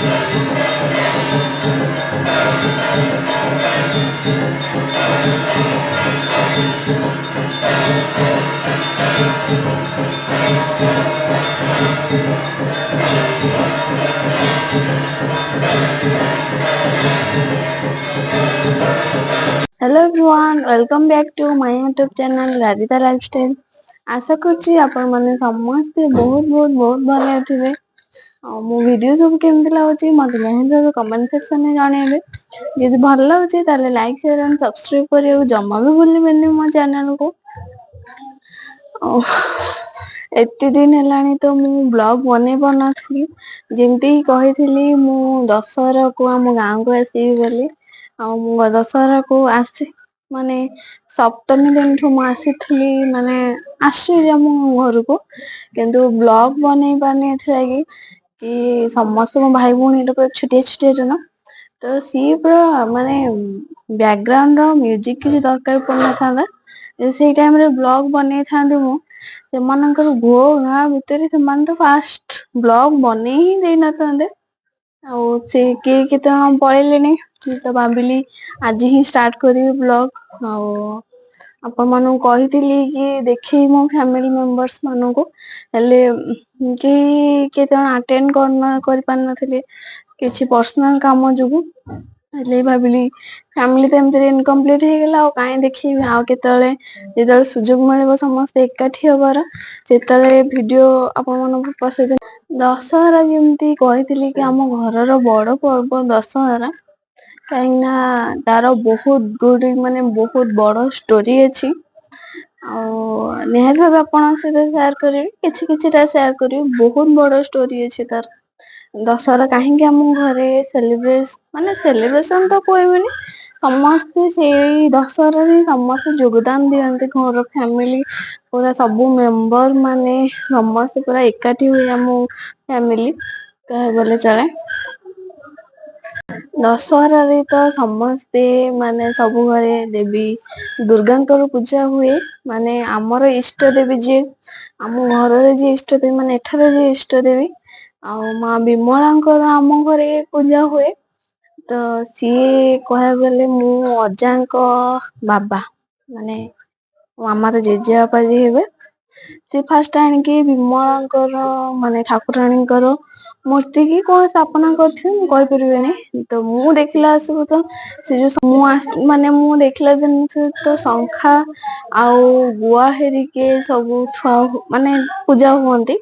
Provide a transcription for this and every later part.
Hello everyone, welcome back to my YouTube channel Radhita Lifestyle। ଆଶା କରୁଛି ଆପଣମାନେ ସମସ୍ତେ ବହୁତ ବହୁତ ବହୁତ ଭଲରେ ଥିବେ। ଆଉ ମୋ ଭିଡ଼ିଓ ସବୁ କେମିତି ଲାଗୁଛି, ମତେ ନିହାତି ଭାବେ କମେଣ୍ଟ ସେକ୍ସନରେ ଜଣେଇବେ। ଯଦି ଭଲ ଲାଗୁଛି, ତାହେଲେ ଲାଇକ୍, ସେୟାର ଆଣ୍ଡ ସବସ୍କ୍ରାଇବ କରିବାକୁ ଜମା ବି ଭୁଲିବେନି ମୋ ଚ୍ୟାନେଲକୁ। ଆଉ ଏତେ ଦିନ ହେଲାଣି ତ ମୁଁ ବ୍ଲଗ ବନେଇ ପାରୁନଥିଲି। ଯେମିତି କହିଥିଲି, ମୁଁ ଦଶହରାକୁ ଆମ ଗାଁକୁ ଆସିବି ବୋଲି। ଆଉ ମୁଁ ଦଶହରାକୁ ଆସି ମାନେ ସପ୍ତମୀ ଦିନଠୁ ମୁଁ ଆସିଥିଲି, ମାନେ ଆସିଛି ଆମ ଘରକୁ, କିନ୍ତୁ ବ୍ଲଗ ବନେଇ ପାରିନି। ଏଥିଲାଗି କି ସମସ୍ତେ ମୋ ଭାଇ ଭଉଣୀର ପୁରା ଛୋଟିଆ ଛୋଟିଆ ଜଣ ତ, ସିଏ ପୁରା ମାନେ ବ୍ୟାକଗ୍ରାଉଣ୍ଡ ର ମ୍ୟୁଜିକ କିଛି ଦରକାର ପଡିନଥାନ୍ତା। ଯଦି ସେଇ ଟାଇମରେ ବ୍ଲଗ ବନେଇଥାନ୍ତି ମୁଁ, ସେମାନଙ୍କର ଘୋ ଘା ଭିତରେ ସେମାନେ ତ ଫାଷ୍ଟ ବ୍ଲଗ ବନେଇ ହିଁ ଦେଇନଥାନ୍ତେ। ଆଉ ସେ କିଏ କେତେ ଜଣ ପଳେଇଲେଣି ତ ଭାବିଲି ଆଜି ହିଁ ଷ୍ଟାର୍ଟ କରିବି ବ୍ଲଗ। ଆଉ ଆପଣମାନଙ୍କୁ କହିଥିଲି କି ଦେଖେଇବି ମୋ ଫ୍ୟାମିଲି ମେମ୍ବର୍ସ ମାନଙ୍କୁ, ହେଲେ କେହି କେତେ ଜଣ ଆଟେଣ୍ଡ କରିପାରିନଥିଲେ କିଛି ପର୍ସନାଲ କାମ ଯୋଗୁ। ହେଲେ ଭାବିଲି, ଫ୍ୟାମିଲି ତ ଏମିତିରେ ଇନକମ୍ପ୍ଲିଟ ହେଇଗଲା, ଆଉ କାହିଁ ଦେଖେଇବି? ଆଉ କେତେବେଳେ ଯେତେବେଳେ ସୁଯୋଗ ମିଳିବ ସମସ୍ତେ ଏକାଠି ହବାର, ସେତେବେଳେ ଭିଡିଓ ଆପଣମାନଙ୍କୁ ସହିତ। ଦଶହରା, ଯେମିତି କହିଥିଲି କି ଆମ ଘରର ବଡ ପର୍ବ ଦଶହରା, କାହିଁକି ନା ତାର ବହୁତ ଗୁଡ ମାନେ ବହୁତ ବଡ ଷ୍ଟୋରି ଅଛି। ଆଉ ନିହାତି ଭାବେ ଆପଣଙ୍କ ସହିତ ସେୟାର କରିବି, କିଛି କିଛିଟା ସେୟାର କରିବି। ବହୁତ ବଡ ଷ୍ଟୋରି ଅଛି ତାର। ଦଶହରା କାହିଁକି ଆମ ଘରେ ସେଲିବ୍ରେସ, ମାନେ ସେଲିବ୍ରେସନ ତ କହିବିନି, ସମସ୍ତେ ସେଇ ଦଶହରାରେ ସମସ୍ତେ ଯୋଗଦାନ ଦିଅନ୍ତି। ଘର ଫ୍ୟାମିଲି ପୁରା ସବୁ ମେମ୍ବର ମାନେ ସମସ୍ତେ ପୁରା ଏକାଠି ହୁଏ ଆମ ଫ୍ୟାମିଲି କହିବାକୁ ଗଲେ ଚଳେ। ଦଶହରାରେ ତ ସମସ୍ତେ ମାନେ ସବୁ ଘରେ ଦେବୀ ଦୁର୍ଗାଙ୍କର ପୂଜା ହୁଏ। ମାନେ ଆମର ଇଷ୍ଟ ଦେବୀ ଯିଏ, ଆମ ଘରରେ ଯିଏ ଇଷ୍ଟ ଦେବୀ, ମାନେ ଏଠାରେ ଯିଏ ଇଷ୍ଟ ଦେବୀ ଆଉ ମା ବିମଳାଙ୍କର ଆମ ଘରେ ପୂଜା ହୁଏ। ତ ସିଏ କହିବାକୁ ଗଲେ ମୁଁ ଅଜାଙ୍କ ବାବା, ମାନେ ମାମାର ଜେଜେବାପା ଯିଏ ହେବେ, ସେ ଫାଷ୍ଟ ଆଣିକି ବିମଳାଙ୍କର ମାନେ ଠାକୁରାଣୀଙ୍କର ମୂର୍ତ୍ତି କି କଣ ସ୍ଥାପନା କରିଥିବେ, ମୁଁ କହିପାରିବିନି। ତ ମୁଁ ଦେଖିଲା ଆସିବୁ ତ ସେ ଯୋଉ ମୁଁ ମାନେ ମୁଁ ଦେଖିଲା ଦିନ ତ ଶଙ୍ଖା ଆଉ ଗୁଆ ହେରିକେ ସବୁ ଥୁଆ ମାନେ ପୂଜା ହୁଅନ୍ତି।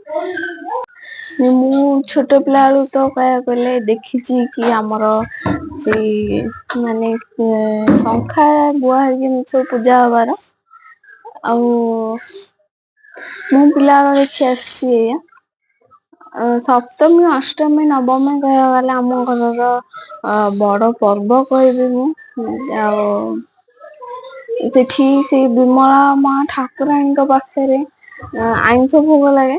ମୁଁ ଛୋଟ ପିଲା ବେଳୁ ତ କହିବାକୁ ଗଲେ ଦେଖିଛି କି ଆମର ସେଇ ମାନେ ଶଙ୍ଖା, ଗୁଆ ହେରିକା ସବୁ ପୂଜା ହବାର। ଆଉ ମୁଁ ପିଲାବେଳୁ ଦେଖି ଆସିଛି ଏଇଆ। ସପ୍ତମୀ, ଅଷ୍ଟମୀ, ନବମୀ କହିବାକୁ ଗଲେ ଆମ ଘରର ବଡ ପର୍ବ କହିବି ମୁଁ। ଆଉ ସେଠି ସେଇ ବିମଳା ମା ଠାକୁରାଣୀଙ୍କ ପାଖରେ ଆଇଁଷ ଭୋଗ ଲାଗେ।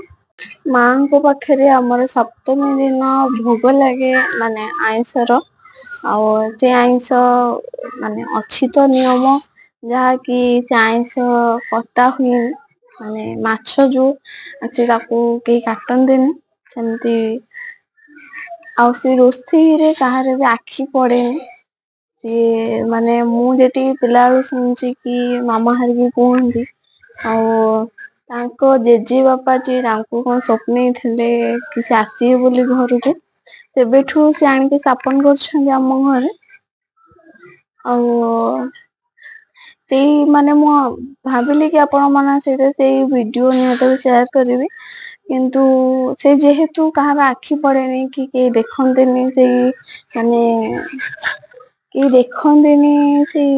ମାଙ୍କ ପାଖରେ ଆମର ସପ୍ତମୀ ଦିନ ଭୋଗ ଲାଗେ, ମାନେ ଆଇଁଷର। ଆଉ ସେ ଆଇଁଷ ମାନେ ଅଛି ତ ନିୟମ ଯାହାକି ସେ ଆଇଁଷ କଟା ହୁଏନି, ମାନେ ମାଛ ଯୋଉ ଅଛି ତାକୁ କେହି କାଟନ୍ତିନି ସେମିତି। ଆଉ ସେ ରୋଷେଇରେ କାହାର ବି ଆଖି ପଡେନି। ସିଏ ମାନେ ମୁଁ ଯେତିକି ପିଲାବେଳୁ ଶୁଣୁଛି କି ମାମା ହେରିକା କୁହନ୍ତି, ଆଉ ତାଙ୍କ ଜେଜେ ବାପା ଯିଏ, ତାଙ୍କୁ କଣ ସ୍ୱପ୍ନେଇ ଥିଲେ କି ସେ ଆସିବେ ବୋଲି ଘରକୁ। ସେବେଠୁ ସେ ଆଣିକି ସ୍ଥାପନ କରୁଛନ୍ତି ଆମ ଘରେ। ଆଉ ସେଇ ମାନେ ମୁଁ ଭାବିଲି କି ଆପଣ ମାନଙ୍କ ସହିତ ସେଇ ଭିଡିଓ ନିହାତି ସେୟାର କରିବି, କିନ୍ତୁ ସେ ଯେହେତୁ କାହାର ଆଖି ପଡେନି କି କେହି ଦେଖନ୍ତିନି, ସେଇ ମାନେ କେହି ଦେଖନ୍ତିନି ସେଇ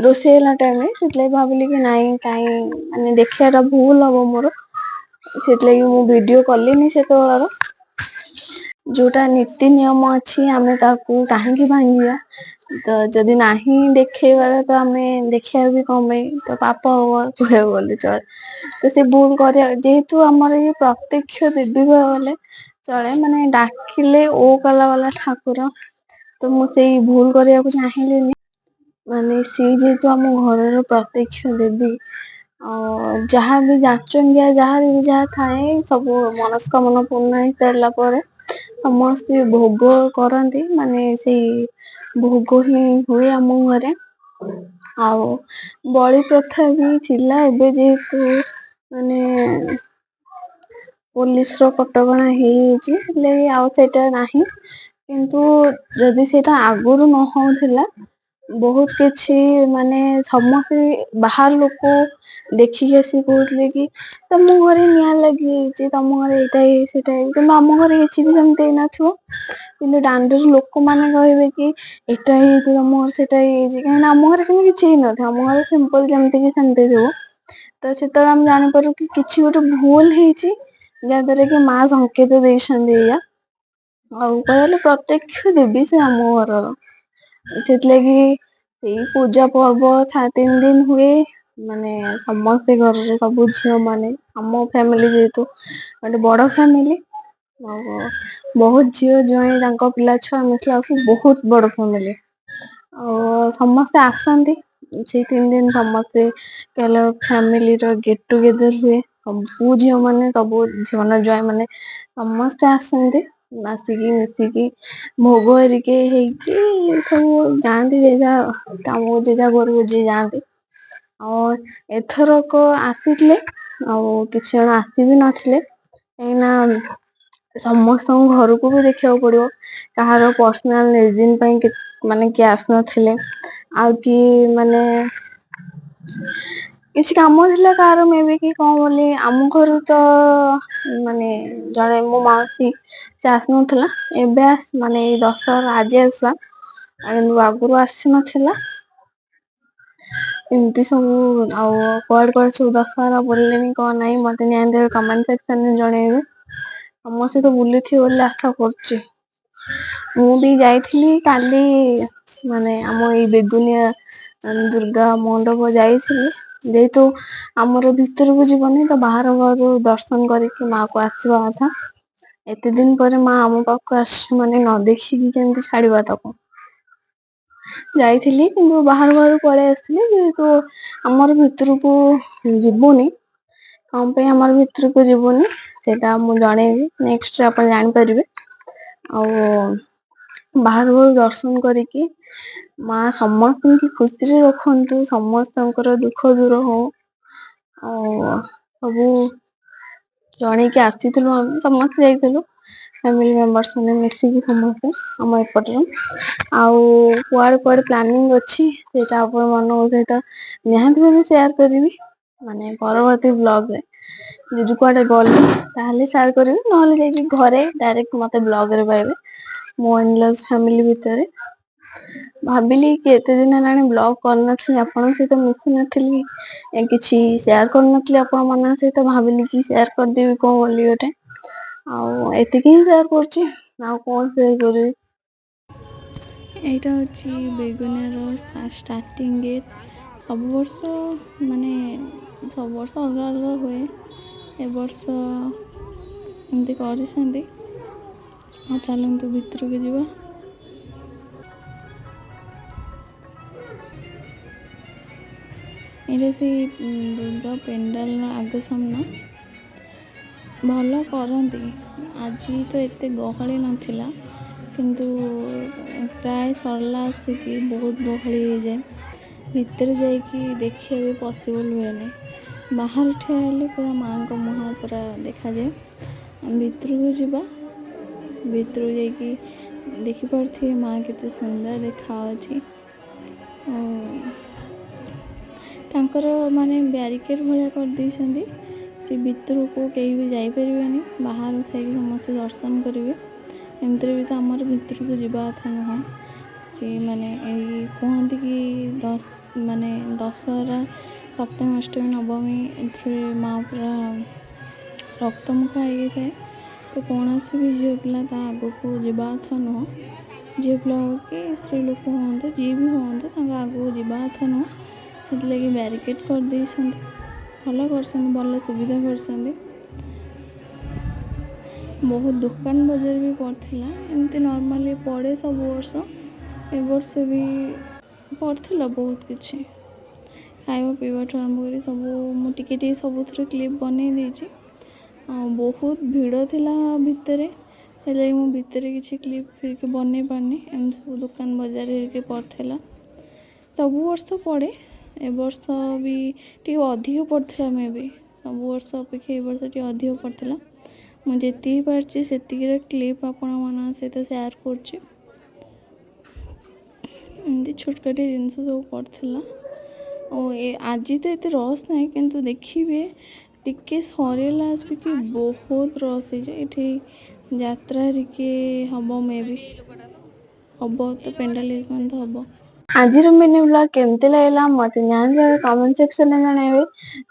ରୋଷେଇ ହେଲା ଟାଇମରେ, ସେଥିଲାଗି ଭାବିଲି କି ନାଇଁ, କାଇଁ ମାନେ ଦେଖିବାଟା ଭୁଲ ହବ ମୋର। ସେଥିଲାଗି ମୁଁ ଭିଡିଓ କଲିନି ସେତେବେଳର। ଯୋଉଟା ନୀତି ନିୟମ ଅଛି, ଆମେ ତାକୁ କାହିଁକି ଭାଙ୍ଗିବା? ତ ଯଦି ନାହିଁ ଦେଖେଇବାର, ତ ଆମେ ଦେଖିବା ବି କଣ ପାଇଁ? ତ ପାପ ହବ କହିବାକୁ ଗଲେ ଚଳେ। ତ ସେ ଭୁଲ କରିବା, ଯେହେତୁ ଆମର ଇଏ ପ୍ରତ୍ୟକ୍ଷ ଦେବୀ ଗଲେ ଚଳେ, ମାନେ ଡାକିଲେ ଓ କଲା ବାଲା ଠାକୁର, ତ ମୁଁ ସେଇ ଭୁଲ କରିବାକୁ ଚାହିଁଲିନି। ମାନେ ସିଏ ଯେହେତୁ ଆମ ଘରର ପ୍ରତ୍ୟକ୍ଷ ଦେବୀ, ଆଉ ଯାହା ବି ଯାଚଙ୍ଗିଆ ଯାହା ବି ଯାହା ଥାଏ, ସବୁ ମନସ୍କାମନା ପୂର୍ଣ୍ଣ ହେଇସାରିଲା ପରେ ସମସ୍ତେ ଭୋଗ କରନ୍ତି, ମାନେ ସେଇ ଭୋଗ ହିଁ ହୁଏ ଆମ ଘରେ। ଆଉ ବଳି ପ୍ରଥା ବି ଥିଲା, ଏବେ ଯେହେତୁ ମାନେ ପୋଲିସର କଟକଣା ହେଇଯାଇଛି, ହେଲେ ଆଉ ସେଇଟା ନାହିଁ। କିନ୍ତୁ ଯଦି ସେଇଟା ଆଗରୁ ନ ହଉଥିଲା, ବହୁତ କିଛି ମାନେ ସମସ୍ତେ ବାହାର ଲୋକ ଦେଖିକି ଆସି କହୁଥିଲେ କି ତମ ଘରେ ନିଆଁ ଲାଗିଯାଇଛି, ତମ ଘରେ ଏଇଟା ହେଇଛି, ସେଇଟା ହେଇଛି। କିନ୍ତୁ ଆମ ଘରେ କିଛି ବି ସେମିତି ହେଇନଥିବ, କିନ୍ତୁ ଦାଣ୍ଡରେ ଲୋକମାନେ କହିବେ କି ଏଇଟା ହେଇଛି ତମ ଘରେ, ସେଇଟା ହେଇଯାଇଛି। କାହିଁକିନା ଆମ ଘରେ ସେମିତି କିଛି ହେଇନଥିବ, ଆମ ଘରେ ସିମ୍ପଲ ଯେମିତିକି ସେମିତି ଥିବ। ତ ସେତେବେଳେ ଆମେ ଜାଣିପାରୁ କି କିଛି ଗୋଟେ ଭୁଲ ହେଇଛି, ଯାହାଦ୍ୱାରା କି ମା ସଂକେତ ଦେଇଛନ୍ତି ଏଇଆ। ଆଉ କହିଲେ ପ୍ରତ୍ୟକ୍ଷ ଦେବୀ ସେ ଆମ ଘରର। ସେଥିଲାଗି ସେଇ ପୂଜା ପର୍ବ 3 ଦିନ ହୁଏ, ମାନେ ସମସ୍ତେ ଘରର ସବୁ ଝିଅମାନେ, ଆମ ଫ୍ୟାମିଲି ଯେହେତୁ ଗୋଟେ ବଡ ଫ୍ୟାମିଲି, ଆଉ ବହୁତ ଝିଅ ଜ୍ୱାଇଁ, ତାଙ୍କ ପିଲା ଛୁଆ ମିଶିଲା ଆସୁ, ବହୁତ ବଡ ଫ୍ୟାମିଲି, ଆଉ ସମସ୍ତେ ଆସନ୍ତି। ସେଇ 3 ଦିନ ସମସ୍ତେ କହିଲେ ଫ୍ୟାମିଲିର ଗେଟ୍ ଟୁଗେଦର ହୁଏ। ସବୁ ଝିଅମାନେ, ସବୁ ଝିଅ ଜ୍ୱାଇଁ ମାନେ ସମସ୍ତେ ଆସନ୍ତି, ଆସିକି ମିଶିକି ଭୋଗ ହେରିକେ ହେଇକି ସବୁ ଯାଆନ୍ତି ଯେଝା କାମକୁ, ଯେଝା ଘରକୁ ଯିଏ ଯାଆନ୍ତି। ଆଉ ଏଥରକ ଆସିଥିଲେ, ଆଉ କିଛି ଜଣ ଆସି ବି ନଥିଲେ, କାହିଁକିନା ସମସ୍ତଙ୍କ ଘରକୁ ବି ଦେଖିବାକୁ ପଡିବ। କାହାର ପର୍ସନାଲ ରିଜିନ ପାଇଁ ମାନେ କିଏ ଆସିନଥିଲେ, ଆଉ କିଏ ମାନେ କିଛି କାମ ଥିଲା କାହାର ମେ ବି କି କଣ ବୋଲି। ଆମ ଘରୁ ତ ମାନେ ଜଣେ ମୋ ମାଉସୀ, ସେ ଆସିନଥିଲା। ଏବେ ମାନେ ଏଇ ଦଶହରା ଆଜି ଆସିଲା, କିନ୍ତୁ ଆଗରୁ ଆସିନଥିଲା। ଏମିତି ସବୁ। ଆଉ କୁଆଡେ କୁଆଡେ ସବୁ ଦଶହରା ବୁଲିଲେଣି କଣ ନାହିଁ, ମତେ ନିହାତି କମେଣ୍ଟ ସେକ୍ସନରେ ଜଣେଇବେ। ସମସ୍ତେ ତ ବୁଲିଥିବେ ବୋଲି ଆଶା କରୁଛି। ମୁଁ ବି ଯାଇଥିଲି କାଲି, ମାନେ ଆମ ଏଇ ବେଗୁନିଆ ଦୁର୍ଗା ମଣ୍ଡପ ଯାଇଥିଲି। ଯେହେତୁ ଆମର ଭିତରକୁ ଯିବନି, ତ ବାହାର ବାହାରୁ ଦର୍ଶନ କରିକି ମାକୁ ଆସିବା କଥା। ଏତେ ଦିନ ପରେ ମା ଆମ ପାଖକୁ ଆସିଛି, ମାନେ ନ ଦେଖିକି କେମିତି ଛାଡିବା ତାକୁ? ଯାଇଥିଲି, କିନ୍ତୁ ବାହାରୁ ବାହାରୁ ପଳେଇ ଆସିଥିଲି, ଯେହେତୁ ଆମର ଭିତରକୁ ଯିବୁନି। କଣ ପାଇଁ ଆମର ଭିତରକୁ ଯିବୁନି, ସେଇଟା ମୁଁ ଜଣେଇବି ନେକ୍ସଟ, ଆପଣ ଜାଣିପାରିବେ। ଆଉ ବାହାରୁ ବାହାରୁ ଦର୍ଶନ କରିକି, ମା ସମସ୍ତଙ୍କୁ ଖୁସିରେ ରଖନ୍ତୁ, ସମସ୍ତଙ୍କର ଦୁଃଖ ଦୂର ହଉ, ଆଉ ସବୁ ଜଣେଇକି ଆସିଥିଲୁ। ଆମେ ସମସ୍ତେ ଯାଇଥିଲୁ, ଫ୍ୟାମିଲି ମେମ୍ବର୍ସ ମାନେ ମିଶିକି ସମସ୍ତେ ଆମ ଏପଟରେ। ଆଉ କୁଆଡେ କୁଆଡେ ପ୍ଲାନିଂ ଅଛି, ସେଇଟା ଆପଣମାନଙ୍କ ସହିତ ନିହାତି ଭାବେ ସେୟାର କରିବି, ମାନେ ପରବର୍ତ୍ତୀ ବ୍ଲଗରେ। ଯଦି କୁଆଡେ ଗଲି ତାହେଲେ ସେୟାର କରିବି, ନହେଲେ ଯାଇକି ଘରେ ଡାଇରେକ୍ଟ ମତେ ବ୍ଲଗରେ ପାଇବେ ମୋ ଇନଲଜ ଫ୍ୟାମିଲି ଭିତରେ। ଭାବିଲି କି ଏତେ ଦିନ ହେଲାଣି ବ୍ଲଗ କରିନଥିଲି, ଆପଣଙ୍କ ସହିତ ମିଶି ନଥିଲି, କିଛି ସେୟାର କରିନଥିଲି ଆପଣମାନଙ୍କ ସହିତ, ଭାବିଲି କି ସେୟାର କରିଦେବି କଣ ବୋଲି ଗୋଟେ। ଆଉ ଏତିକି ହିଁ ସେୟାର କରୁଛି, ଆଉ କଣ ସେୟାର କରିବି? ଏଇଟା ହେଉଛି ବେଗୁନିଆର ଫାଷ୍ଟ ଷ୍ଟାର୍ଟିଂ ଗେଟ୍। ସବୁ ବର୍ଷ, ମାନେ ସବୁ ବର୍ଷ ଅଲଗା ଅଲଗା ହୁଏ, ଏ ବର୍ଷ ଏମିତି କରିଛନ୍ତି। ଆଉ ଚାଲନ୍ତୁ ଭିତରକୁ ଯିବା। ଏଇଟା ସେଇ ଦୁର୍ଗା ପେଣ୍ଡାଲର ଆଗ ସାମ୍ନା। ଭଲ କରନ୍ତି। ଆଜି ତ ଏତେ ଗହଳି ନଥିଲା, କିନ୍ତୁ ପ୍ରାୟ ସରିଲା ଆସିକି ବହୁତ ଗହଳି ହେଇଯାଏ। ଭିତରେ ଯାଇକି ଦେଖିବା ବି ପସିବଲ୍ ହୁଏନି। ବାହାରେ ଠିଆ ହେଲେ ପୁରା ମାଆଙ୍କ ମୁହଁ ପୁରା ଦେଖାଯାଏ। ଭିତରକୁ ଯିବା, ଭିତରକୁ ଯାଇକି ଦେଖିପାରୁଥିବେ ମା କେତେ ସୁନ୍ଦର ଦେଖାଯାଉଛି। ଆଉ ତାଙ୍କର ମାନେ ବ୍ୟାରିକେଡ଼ ଭଳିଆ କରିଦେଇଛନ୍ତି, ସେ ଭିତରକୁ କେହି ବି ଯାଇପାରିବେନି, ବାହାରୁ ଥାଇକି ସମସ୍ତେ ଦର୍ଶନ କରିବେ। ଏମିତିରେ ବି ତ ଆମର ଭିତରକୁ ଯିବା କଥା ନୁହଁ। ସିଏ ମାନେ ଏଇ କୁହନ୍ତି କି ଦଶ ମାନେ ଦଶହରା, ସପ୍ତମୀ, ଅଷ୍ଟମୀ, ନବମୀ, ଏଥିରେ ମା ପୁରା ରକ୍ତମୁଖା ହେଇଯାଇଥାଏ, ତ କୌଣସି ବି ଝିଅ ପିଲା ତା ଆଗକୁ ଯିବା କଥା ନୁହଁ। ଝିଅ ପିଲା ହଉ କି ସ୍ତ୍ରୀ ଲୋକ ହୁଅନ୍ତୁ, ଯିଏ ବି ହୁଅନ୍ତୁ, ତାଙ୍କ ଆଗକୁ ଯିବା କଥା ନୁହଁ। ସେଥିଲାଗି ବ୍ୟାରିକେଡ଼ କରିଦେଇଛନ୍ତି। ଭଲ କରିଛନ୍ତି, ଭଲ ସୁବିଧା କରିଛନ୍ତି। ବହୁତ ଦୋକାନ ବଜାର ବି ପଡ଼ିଥିଲା। ଏମିତି ନର୍ମାଲି ପଡ଼େ ସବୁ ବର୍ଷ, ଏ ବର୍ଷ ବି ପଡ଼ିଥିଲା ବହୁତ କିଛି, ଖାଇବା ପିଇବାଠୁ ଆରମ୍ଭ କରି ସବୁ। ମୁଁ ଟିକେ ଟିକେ ସବୁଥିରୁ କ୍ଲିପ୍ ବନେଇ ଦେଇଛି। ଆଉ ବହୁତ ଭିଡ଼ ଥିଲା ଭିତରେ। ହେଲେ ମୁଁ ଭିତରେ କିଛି କ୍ଲିପ୍ ଫିପ୍ ବନେଇ ପାରିନି। ଏମିତି ସବୁ ଦୋକାନ ବଜାର ହେରିକି ପଡ଼ିଥିଲା। ସବୁ ବର୍ଷ ପଡ଼େ, ଏ ବର୍ଷ ବି ଟିକେ ଅଧିକ ପଡ଼ିଥିଲା। ମେ ବି ସବୁ ବର୍ଷ ଅପେକ୍ଷା ଏ ବର୍ଷ ଟିକେ ଅଧିକ ପଡ଼ିଥିଲା। ମୁଁ ଯେତିକି ପାରିଛି, ସେତିକିର କ୍ଲିପ୍ ଆପଣମାନଙ୍କ ସହିତ ସେୟାର କରୁଛି। ଏମିତି ଛୋଟକାଟିଆ ଜିନିଷ ସବୁ ପଡ଼ିଥିଲା। ଆଉ ଏ ଆଜି ତ ଏତେ ରସ୍ ନାହିଁ, କିନ୍ତୁ ଦେଖିବେ ଟିକେ ସରିଲା ଆସିକି ବହୁତ ରସ୍ ହେଇଯିବ। ଏଠି ଯାତ୍ରା ଟିକେ ହବ, ମେ ବି ହବ ତ, ପେଣ୍ଡାଲ ମାନେ ତ ହବ। ଆଜିର ମିନି ବ୍ଲଗ୍ କେମିତି ଲାଗିଲା, ମୋତେ ନିହାତି ଭାବେ କମେଣ୍ଟ ସେକ୍ସନରେ ଜଣାଇବେ।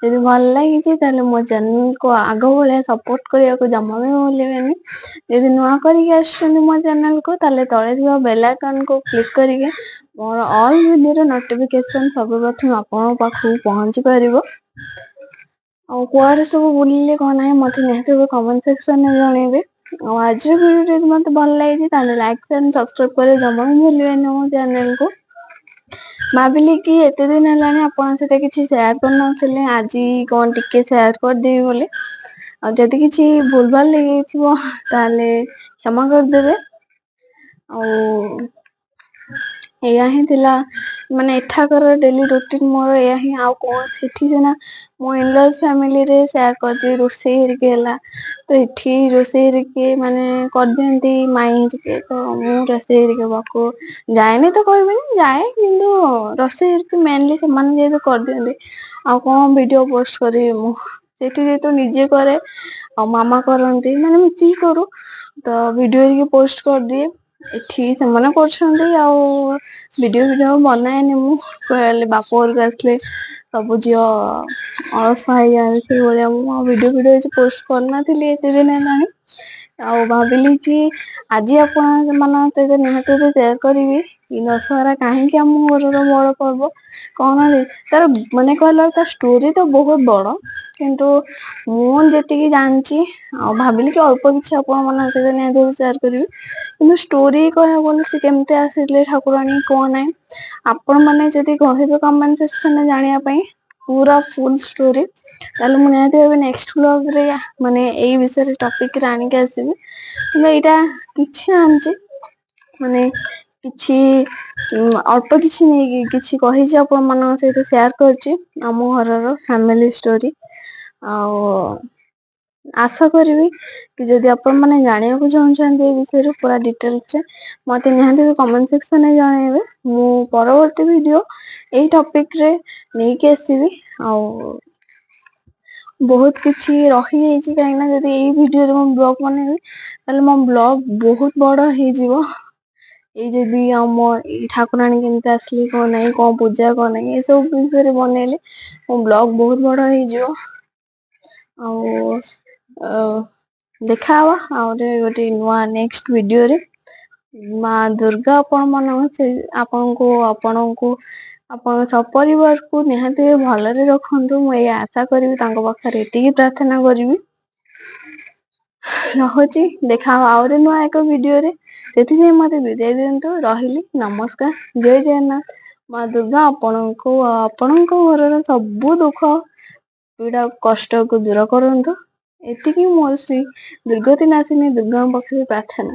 ଯଦି ଭଲ ଲାଗିଛି, ତାହେଲେ ମୋ ଚ୍ୟାନେଲକୁ ଆଗ ଭଳିଆ ସପୋର୍ଟ କରିବାକୁ ଜମା ବି ଭୁଲିବେନି। ଯଦି ନୂଆ କରିକି ଆସିଛନ୍ତି ମୋ ଚ୍ୟାନେଲକୁ, ତାହେଲେ ତଳେ ଥିବା ବେଲ୍ ଆଇକନକୁ କ୍ଲିକ୍ କରିକି ମୋର ଅଲ୍ ଭିଡ଼ିଓର ନୋଟିଫିକେସନ୍ ସର୍ବପ୍ରଥମେ ଆପଣଙ୍କ ପାଖକୁ ପହଞ୍ଚି ପାରିବ। ଆଉ କୁଆଡ଼େ ସବୁ ବୁଲିଲେ, କ'ଣ ନାହିଁ, ମୋତେ ନିହାତି ଭାବେ କମେଣ୍ଟ ସେକ୍ସନରେ ଜଣାଇବେ। ଆଉ ଆଜିର ଭିଡ଼ିଓ ଯଦି ମୋତେ ଭଲ ଲାଗିଛି, ତାହେଲେ ଲାଇକ୍ ଆଣ୍ଡ ସବସ୍କ୍ରାଇବ୍ କରିବା ଜମା ବି ଭୁଲିବେନି ମୋ ଚ୍ୟାନେଲକୁ। ଭାବିଲି କି ଏତେ ଦିନ ହେଲାଣି ଆପଣଙ୍କ ସହିତ କିଛି ସେୟାର କରିନଥିଲି, ଆଜି କ'ଣ ଟିକେ ସେୟାର କରିଦେବି ବୋଲି। ଆଉ ଯଦି କିଛି ଭୁଲ ଭାଲ ହେଇଯାଇଥିବ, ତାହେଲେ କ୍ଷମା କରିଦେବେ। ଆଉ ଏଇଆ ହିଁ ଥିଲା, ମାନେ ଏଠାକାର ଡେଲି ରୁଟିନ୍ ମୋର ଏଇଆ ହିଁ। ଆଉ କ'ଣ, ସେଠି ସିନା ମୋ ଇନଲଜ୍ ଫ୍ୟାମିଲିରେ ସେୟାର କରିଦିଏ, ରୋଷେଇ ହେରିକି ହେଲା ତ ଏଠି ରୋଷେଇ ହେରିକି ମାନେ କରିଦିଅନ୍ତି ମାଇଁ ହେରିକେ। ତ ମୁଁ ରୋଷେଇ ହେରିକେ ପାଖକୁ ଯାଏନି ତ କହିବିନି, ଯାଏ, କିନ୍ତୁ ରୋଷେଇ ହେରିକି ମେନଲି ସେମାନେ ଯେହେତୁ କରିଦିଅନ୍ତି, ଆଉ କ'ଣ ଭିଡ଼ିଓ ପୋଷ୍ଟ କରିବି ମୁଁ? ସେଠି ଯେହେତୁ ନିଜେ କରେ ଆଉ ମାମା କରନ୍ତି, ମାନେ ମିଶିକି କରୁ, ତ ଭିଡ଼ିଓ ହେରିକି ପୋଷ୍ଟ କରିଦିଏ। ଏଠି ସେମାନେ କରୁଛନ୍ତି, ଆଉ ଭିଡ଼ିଓ ଫିଡ଼ିଓ ବନାଏନି ମୁଁ। କହିଲେ ବାପ ଘରକୁ ଆସିଲେ ସବୁ ଝିଅ ଅଳସୁଆ ହେଇଯାଆନ୍ତି, ସେଇଭଳିଆ ମୁଁ ଆଉ ଭିଡ଼ିଓ ଫିଡ଼ିଓ କିଛି ପୋଷ୍ଟ କରିନଥିଲି ଏତେ ଦିନ ହେଲାଣି। ଆଉ ଭାବିଲି କି ଆଜି ଆପଣମାନଙ୍କ ସହିତ ନିହାତି ସେୟାର କରିବି କି ଦଶହରା କାହିଁକି ଆମ ଘରର ବଡ଼ ପର୍ବ, କ'ଣ ତାର, ମାନେ କହିଲା ତା ଷ୍ଟୋରି ତ ବହୁତ ବଡ଼, କିନ୍ତୁ ମୁଁ ଯେତିକି ଜାଣିଛି ଆଉ ଭାବିଲି କି ଅଳ୍ପ କିଛି ଆପଣମାନଙ୍କ ସହିତ ନିହାତି ସେୟାର କରିବି। କିନ୍ତୁ ଷ୍ଟୋରି କହିବାକୁ ଗଲେ, ସେ କେମିତି ଆସିଥିଲେ ଠାକୁରାଣୀ, କ'ଣ ନାହିଁ, ଆପଣମାନେ ଯଦି କହିବେ କମେଣ୍ଟ ସେକ୍ସନରେ ଜାଣିବା ପାଇଁ ପୁରା ଫୁଲ୍ ଷ୍ଟୋରି, ତାହେଲେ ମୁଁ ନିହାତି ଭାବେ ନେକ୍ସଟ ବ୍ଲଗରେ ମାନେ ଏଇ ବିଷୟରେ ଟପିକରେ ଆଣିକି ଆସିବି। କିନ୍ତୁ ଏଇଟା କିଛି ଆଣିଛି, ମାନେ କିଛି ଅଳ୍ପ କିଛି ନେଇକି କିଛି କହିଛି, ଆପଣମାନଙ୍କ ସହିତ ସେୟାର କରିଛି ଆମ ଘରର ଫ୍ୟାମିଲି ଷ୍ଟୋରି। ଆଉ ଆଶା କରିବି କି ଯଦି ଆପଣମାନେ ଜାଣିବାକୁ ଚାହୁଁଛନ୍ତି ଏ ବିଷୟରେ ପୁରା ଡିଟେଲ୍ସରେ, ମୋତେ ନିହାତି କମେଣ୍ଟ ସେକ୍ସନରେ ଜଣାଇବେ। ମୁଁ ପରବର୍ତ୍ତୀ ଭିଡ଼ିଓ ଏଇ ଟପିକରେ ନେଇକି ଆସିବି। ଆଉ ବହୁତ କିଛି ରହିଯାଇଛି, କାହିଁକିନା ଯଦି ଏଇ ଭିଡ଼ିଓରେ ମୁଁ ବ୍ଲଗ୍ ବନେଇବି, ତାହେଲେ ମୋ ବ୍ଲଗ୍ ବହୁତ ବଡ଼ ହେଇଯିବ। ଏଇ ଯଦି ଆମ ଏଇ ଠାକୁରାଣୀ କେମିତି ଆସିଲେ, କ'ଣ ନାହିଁ, କ'ଣ ପୂଜା, କ'ଣ ନାହିଁ, ଏସବୁ ବିଷୟରେ ବନେଇଲେ ମୋ ବ୍ଲଗ୍ ବହୁତ ବଡ଼ ହେଇଯିବ। ଆଉ ଦେଖା ହବା ଆଉ ଗୋଟେ ନୂଆ ନେକ୍ସଟ ଭିଡ଼ିଓରେ। ମା ଦୁର୍ଗା ଆପଣମାନଙ୍କ ସେ ଆପଣଙ୍କୁ ଆପଣଙ୍କୁ ଆପଣଙ୍କ ସପରିବାରକୁ ନିହାତି ଭଲରେ ରଖନ୍ତୁ, ମୁଁ ଏଇ ଆଶା କରିବି, ତାଙ୍କ ପାଖରେ ଏତିକି ପ୍ରାର୍ଥନା କରିବି। ରହୁଛି, ଦେଖା ହବ ଆହୁରି ନୂଆ ଏକ ଭିଡ଼ିଓରେ। ସେଥିପାଇଁ ମୋତେ ବିଦାୟ ଦିଅନ୍ତୁ। ରହିଲି, ନମସ୍କାର, ଜୟ ଜଗନ୍ନାଥ। ମା ଦୁର୍ଗା ଆପଣଙ୍କୁ, ଆପଣଙ୍କ ଘରର ସବୁ ଦୁଃଖ ପୀଡ଼ା କଷ୍ଟକୁ ଦୂର କରନ୍ତୁ, ଏତିକି ମୋର ଶ୍ରୀ ଦୁର୍ଗତି ନାଶିନୀ ଦୁର୍ଗାଙ୍କ ପାଖରେ ପ୍ରାର୍ଥନା।